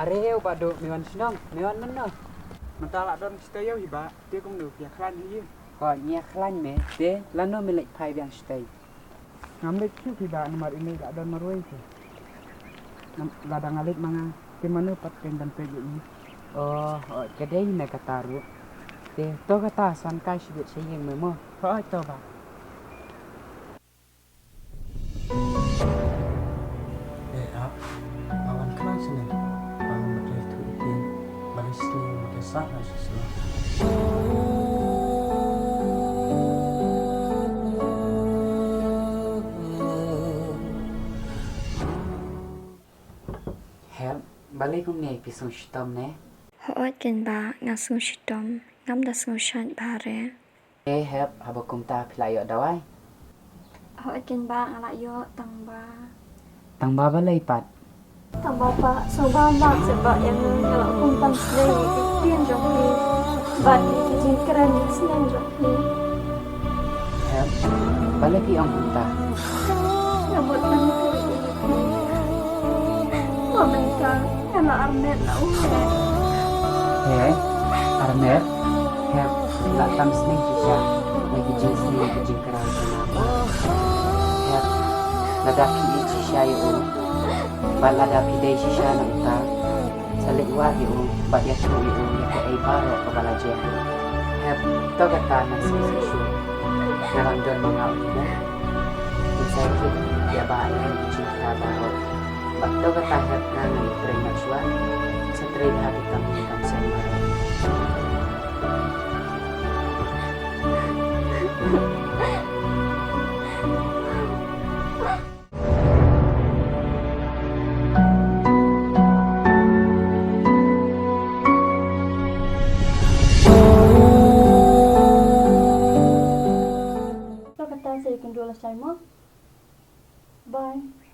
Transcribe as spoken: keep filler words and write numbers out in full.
Re ïa u Bah Duh, me wan shnong, me wan mynno? Mynta la don shatei ïa u hi Bah, te kumno phi ïa khlaiñ hi? Hooid, ngi ïa khlaiñ me, te lano me leit phai biang shatei? Ngam leit shuh hi Bah, namar ine la don marwei te. Ngam, lada nga leit ma nga, te mano pat kein ban peit ïa i? Oh, hooid, ka dei na kata ruh. Te to kata, san kai shibit sha ïing me mo. Hooid to Bah. Eh, ap, ba wan khlaiñ sini. Ba wan ba dei tu itin. Ba dei sini, ba dei sah, ba dei sini. Hep, balei kumne phi sngew shitom ne? Hooid kein Bah, nga sngew shitom. Ngam da sngew shait bha re. Eh, Hep, haba kumta phi la ïoh dawai? Hooid kein Bah, nga la ïoh tang ba. Tang ba balei pat? Tang ba Bah, sngewbha Bah, sngewbha ïa nga, nga la kum tang sdang ïa ki ktien jong phi. Bad ïa ki jingkren sneng jong phi. Hep, balei phi ong kumta? Nga mut ban ïa phi. Mo mynta nga la armet na u Hep. He, armet? Hep, la tam sneng shisha na ki jingsneng ki jingkren jong nga. Hep, lada phi ïeit shisha ïa u, bad lada phi dei shisha na uta, sa leit wad ïa u bad ïathuh ïa u ïa kaei baroh kaba la jia. Hep, to kata na shisha shuh. Nga dang don ma nga u hi mo. Phin sa ïa kit ïa Bah lem ki jingkha baroh. Bad to kata Hep, nga ngan ïatrei mat shuwa. Sa trei bha ki kam ki kam seng baroh. To kata, sa ïakynduh lashai mo. Bye.